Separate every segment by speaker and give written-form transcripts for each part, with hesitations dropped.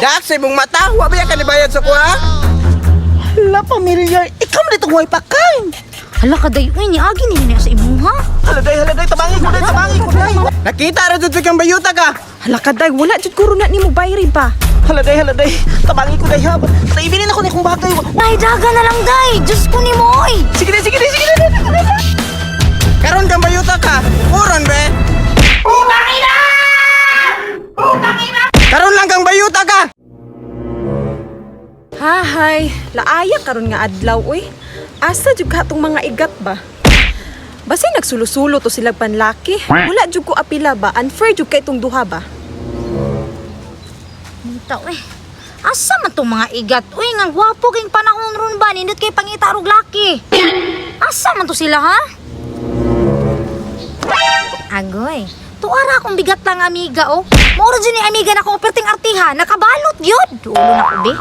Speaker 1: Dak sa imong mata, wa ba ka nibayad sa kuha?
Speaker 2: Hala, pamilyar. Ikaw man itong way pakay.
Speaker 3: Hala ka day, uy, niagi ni niya sa imuha.
Speaker 2: Hala, day, hala, day. Tabangi ko, day. Tabangi ko, day.
Speaker 1: Nakita ra jud kang bayuta ka.
Speaker 4: Hala ka day, wala jud ko na nimo bayri ba?
Speaker 2: Hala, day, hala, day. Tabangi ko, day, ha. Naibilin ako ni kong bagay.
Speaker 3: Day, daga na lang day. Diyos ko ni mo, oy.
Speaker 2: Sige, day, sige, day, sige, day. Sige, day.
Speaker 1: Karon kang bayuta ka. Kuron be. Putang ina! Putang ina! Karon lang kang bayuta ka.
Speaker 4: Hahay, laaya karon nga adlaw uy. Asa jud ka tong mga igat ba? Basi nagsulo-sulo to sila panlaki. Wala jud ko apila ba? Unfair jud kay tong duha ba?
Speaker 3: Munta, uy. Asa man tong mga igat? Uy, nga gwapo king panahon ron ba? Nindot kay pangita og laki. Asa man to sila, ha? Agoy. Tuara akong bigat lang amiga, oh. Moro dyan ni amiga na akong perting artiha. Nakabalot yun. Dulo na ko, be.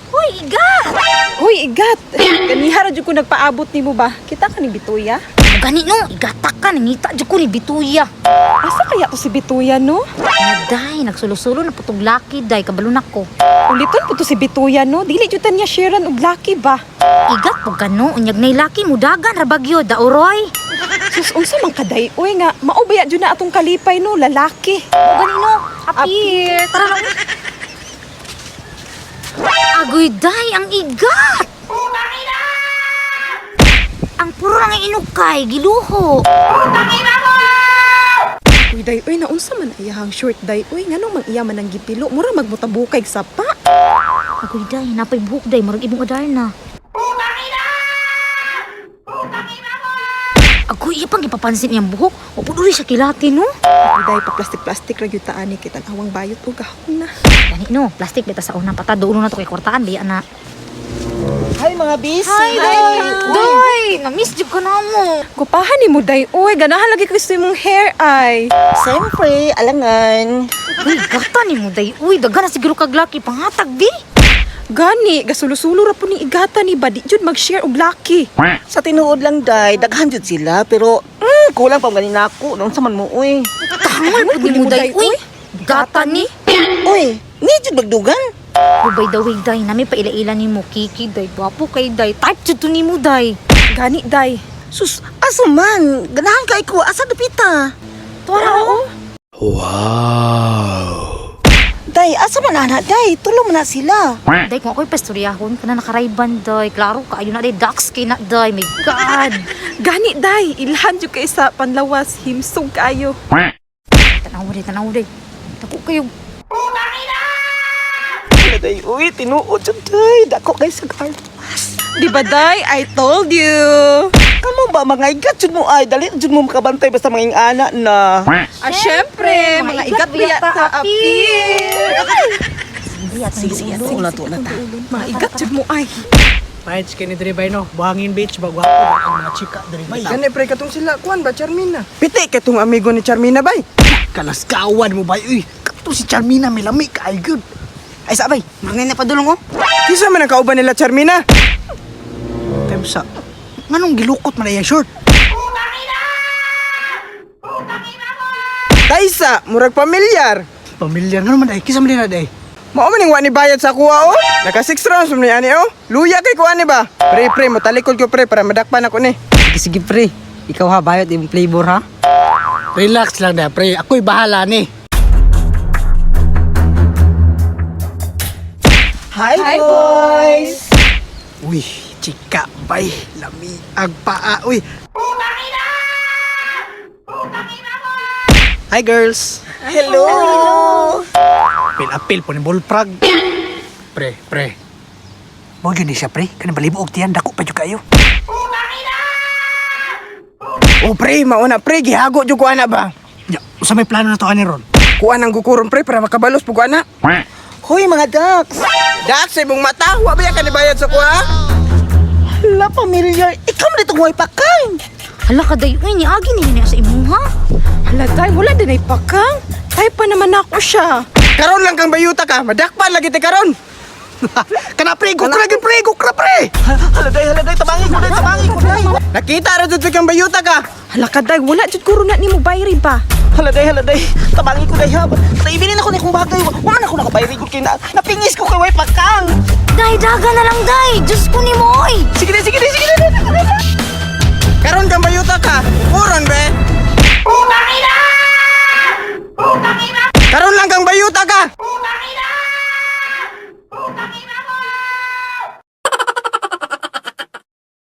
Speaker 3: Uy, igat!
Speaker 4: Hoy, igat. Ganiha ra jud ko nagpaabot nimo ba? Kita ka ni Bituya?
Speaker 3: Gani no, igatak ka, nangita dyan ko ni Bituya.
Speaker 4: Asa kaya to si Bituya no?
Speaker 3: Naday, nagsulo-sulo na putog laki, day, kabalo na ko.
Speaker 4: Uliton po to si Bituya no? Dili jud ta niya sharean og laki ba?
Speaker 3: Igat po gano, unyag nay laki, mudagan, rabagyo, dauroy.
Speaker 4: Sus, unsa man kaday uy nga mao ba jud na atong kalipay no lalaki.
Speaker 3: O gani no, apir. Tara na. Uy. Agoy, day, ang igat! Ang puro nga inukay, giluho.
Speaker 4: Uy day uy naunsa man iyahang short day uy nganong mang iya man ang gipilo mura magmutabukay sapa.
Speaker 3: Agoy, day, napay buhok, day, murag ibong adarna. Agoy, iya pang ipapansin iyang buhok. O puduri siya kilati, no?
Speaker 4: Uy day pa plastic-plastic ra gyud ta ani kay tan-awang bayot og gahom na.
Speaker 3: Gani no, plastic beta sa una pata dulo na to kay kwartaan biya na.
Speaker 2: Hi, mga busy.
Speaker 3: Hi, Day! Na-miss jud ko na mo.
Speaker 4: Gupahan nimo day uy ganahan lagi ko sa imong hair ay.
Speaker 2: Siyempre, alangan.
Speaker 3: Uy, gata ni mo day. Uy, daga na siguro kag laki pangatag bi.
Speaker 4: Gani gasulo-sulo ra po ning igata ni ba di jud mag-share og laki.
Speaker 2: Sa tinuod lang, day. Daghan jud sila, pero kulang pa ganin ako. Noon sa man mo, uy.
Speaker 3: Tangal pud ni mo day. Uy, gata ni.
Speaker 2: Uy, ni jud magdugan.
Speaker 3: Oh, by the way, day, nami pa ila-ila ni mo Kiki day. Gwapo kay day. Type jud to ni mo day.
Speaker 4: Gani day.
Speaker 2: Sus, asa man? Ganahan kay ko. Asa dupita?
Speaker 3: Tuara oh.
Speaker 2: Day, asa man ana, day? Tulong man na sila.
Speaker 3: Day, kung ako'y pastoryahon, kana nakarayban day. Klaro kaayo na day. Ducks kay na day. My God.
Speaker 4: Gani day ilhan jud kay sa panlawas himsog kaayo.
Speaker 3: Tanaw day, tanaw day. Dako kayo.
Speaker 2: Hala, day, uy, tinuod jud, day. Dako kay sa garpas.
Speaker 4: Di ba day? I told you.
Speaker 2: Kamo ba, mga igat jud mo ay. Dali jud mo makabantay basta mga ingana na.
Speaker 4: Ah, syempre, mga igat biya ta apir.
Speaker 2: Sige, sige, tuon na, tuon na ta.
Speaker 4: Mga igat jud mo ay.
Speaker 5: Pahits kini diri bay no, Buhangin Beach ba gwapo ba ang mga chika diri bay.
Speaker 1: Gani pre katong sila kuan ba Charmina. Piti kay tong amigo ni Charmina bay.
Speaker 5: Kalaskawan mo bay uy. Kato si Charmina may lami kay good.
Speaker 2: Ay, sabay, mga na padulong, oh.
Speaker 1: Kinsa man ang kauban nila Charmina?
Speaker 5: Temsa. Nganong gilukot man iyang short?
Speaker 1: Taysa, murag pamilyar.
Speaker 5: Pamilyar ngano man ay kisa man din ay.
Speaker 1: Mao man ning wa ni bayad sa kuha oh. Naka 6 rounds man ni ani oh. Luya kay kuha ni ba? Pre pre motalikod ko pre para madakpan ako ni.
Speaker 6: Sige, sige pre. Ikaw ha, bayot imong flavor ha.
Speaker 5: Relax lang na pre, ako'y bahala ni.
Speaker 2: Hi, boys!
Speaker 5: Uy, chika bay, lami ang paa uy. Hi girls.
Speaker 2: Hello!
Speaker 5: Apil apil po ni Bullfrog. Pre, pre. Mo gyud ni siya pre, kanang balibo og tiyan dako pa jud kayo.
Speaker 1: Oh pre, mauna pre gihago jud ko ana ba.
Speaker 5: Ya, usa may plano na to ani ron.
Speaker 1: Kuha nang gukuron pre para makabalos pug ana.
Speaker 2: Hoy, mga ducks!
Speaker 1: Dak sa imong mata, wa ba ka nibayad sa kuha?
Speaker 2: Hala, pamilyar. Ikaw man itong way pakay.
Speaker 3: Hala ka day, uy, niagi ni niya sa imuha.
Speaker 4: Hala day, wala din ay pakang. Tay pa naman ako siya.
Speaker 1: Karon lang kang bayuta ka, madakpan lagi ti karon.
Speaker 5: Kana pre, gukra gyud pre, gukra pre.
Speaker 2: Hala day, hala day, tabangi ko day, tabangi ko day.
Speaker 1: Nakita ra jud kang bayuta ka.
Speaker 4: Hala ka day, wala jud ko ron na nimo bayri ba.
Speaker 2: Hala day, hala day, tabangi ko day ha. Naibilin ako ni kong bagay. Wa man ako nakabayri ko kay na. Napingis ko kay way pakang.
Speaker 3: Day, daga na lang, day. Diyos ko ni mo, oy.
Speaker 2: Sige day, sige day, sige day.
Speaker 1: Karon kang bayuta ka. Kuron be.